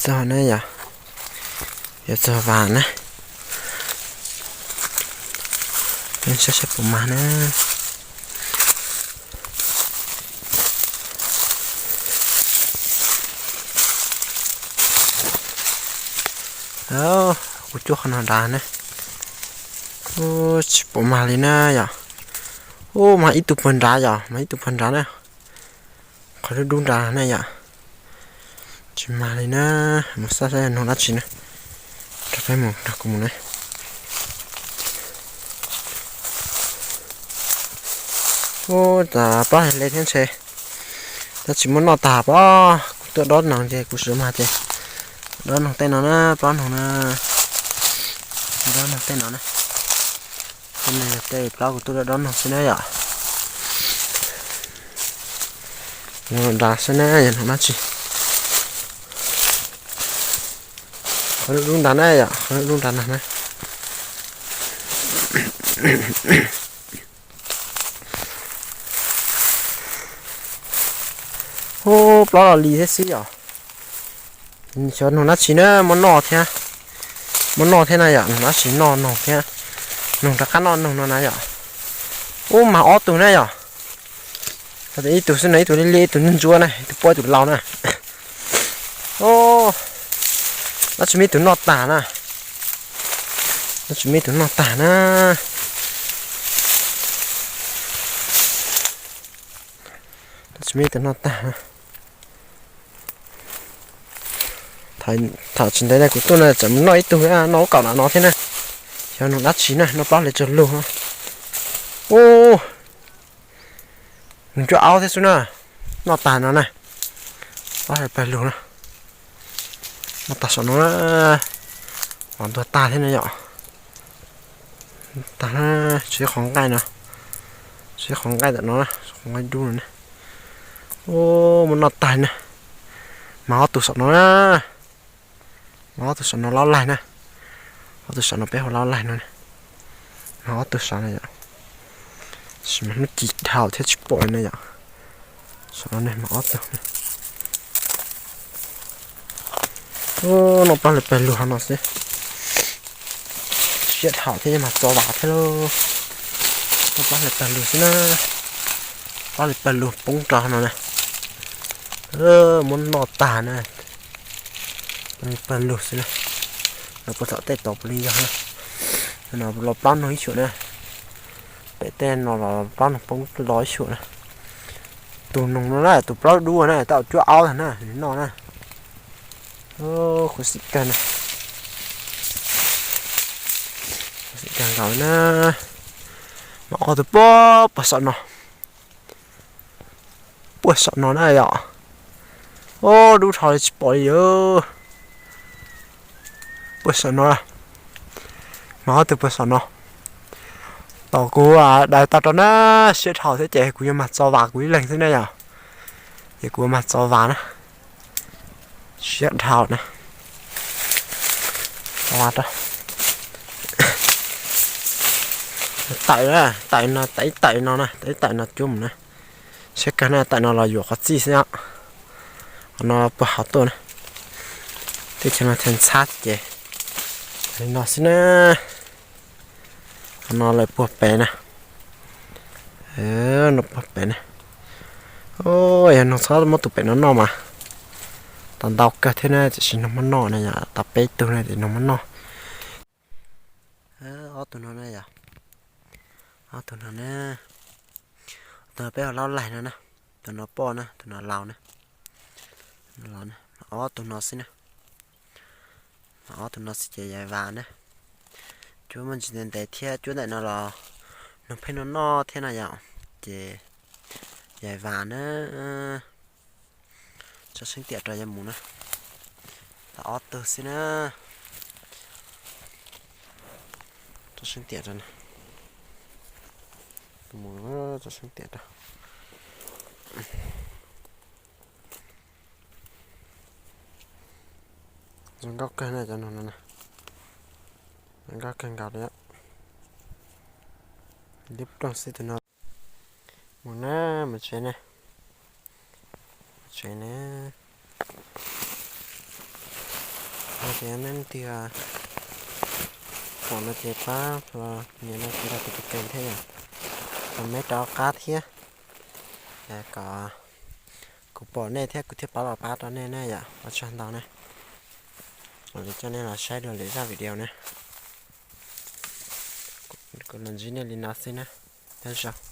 tag na yom. Yuav txog vas na. Saib saib puas mag na. Kuv cuab qhov no nrad na. Tsis pom mag li na yom. Ub, mag ib tug puag nrad yom, mag ib tug puag nrad na. Qhov dub dub nrad na yom. Tsis mag li na. Mus saib saib noog dab tsi na. Rov qab mus nrog kuv mus na. Ub, tas plab le thiab ntshe. Tab sis muab noj tag pob, kuv tuaj dob noog ces kuv sim mag ces. Dob noog tej no na, plaub noog na. Dob noog tej no na. Tej no yog tej plaub kuv tuaj dob noog xwb na yom. Nrad xwb na, yog noog dab tsi. Qhov lub nrad na yom, qhov lub nrad na na. Ub, plaub los li thiab xwb yom. Xyov noog dab tsi na, muab noj thiab. Muab noj thiab na yom, noog dab tsi noj noog thiab. Noog rov qab noj noog no na yom. Ub, mag ob tug na yom. Ib tug xwb no, ib tug liab liab, ib tug ntsuab ntsuab na, ib tug puab ib tug laus na. Ub, dab tsi muaj ib tug noj tag na. Dab tsi muaj ib tug noj tag na. Dab tsi muaj ib tug noj tag na. Tham tsis ntev na kuv tuaj na tseem mus noj ib tug, noj ub kaum na no thiab na. Xyov noog dab tsi na, noj plaub hlis tsawg lug. Ub, noog cuaj aub thiab xwb na. Noj tag no na. Plaub hlis pawg lug na. Noj tag saum no na. Pom ntuag tag thiab na yom. Tag na, tsis qhov nqaij no. Tsis qhov nqaij ntawm no, qhov nqaij dub no na. Ub, muab noj tag na. Mas ob tug saum no na. Mas ob tug saum no lob laig na. Ob tug saum no peb hu lob laig no na. Mas ob tug saum no yom. Sim mas hnub ci dhau thiab tsis pom li na yom. Saum no ne mas ob tug na. Noj plaub hlis pawg lug no xwb. Siab dhau thiab mas txo vam thiab lauj. Noj plaub hlis pawg lug xwb na. Plaub hlis pawg lug poob rau no na. Muab noj tag na. Pawg lug xwb na. No puag tom tej tod puav leej yog na. No los plaub noog ib xyuam na. Pem tej no los plaub noog poob los ib xyuam na. Tus noog no na, tus plaub dub na, tau cuab aub tag na, nws noj na. Khuv xim kawg na. Khuv xim kawg nkaus na. Mas ob tug puag puag saum no. Puag saum no na yom. Ub, dub dhau li tsis pom li yom. Puag saum no. Mas ob tug puag saum no. Tom kuv daws tau rau na, siab dhau thiab ces kuv yuav mag txo vas kuv ib leeg xwb na yom. Ces kuv yuav mag txo vas na. Siab dhau na. Txo vas rau. Tawm na, tawm no, tawm ib tawm no na, tawm ib tawm no cuab mus na. Siab kawg na, tawm no los yuam qhov txij xwb os. Qhov no puag hauv tuaj na. Teb chaws no chaw ntxhab ces li no xwb na. Qhov no lawm puag pem na. No puag pem na. Yog noog txhob muab tus pem no noj mas tau ntau kawg thiab na, tiam sis noog muab noj na yom, tau peb tug na ces noog muab noj. Ob tug no na yom. Ob tug no na. Tus peb ua laub laig no na. Tus no poj na, tus no laus na. Ob tug no xwb na. Ob tug no xwb ces yais vas na. Cuab muaj ntsis ntev ntev thiab, cuab ntawm no los noog pheej noj noj thiab no yom. Ces yais vas na. Tso seeb tiam rau yuav mus na. Tau ob tug xwb na. Tso seeb tiam rau na. Mus tso seeb tiam rau. Zoo nkauj kawg na cov noog no na. Zoo nkauj kawg nkaus li. Lub plooj xwb tus no. Mus na, mus tsev na. Mus tsev na. Ces nej leej twg pom no ces pab nias no kuv rau kuv tus kees thiab yom, tus me rau qab thiab, kom kuv pom nej thiab kuv thiaj pab los pab rau nej na yom. Ua tsaug ntau na. Kuv coj nej los saib dua lwm zaj video na. Kuv los ntsib nej li no xwb na. Nyob zoo.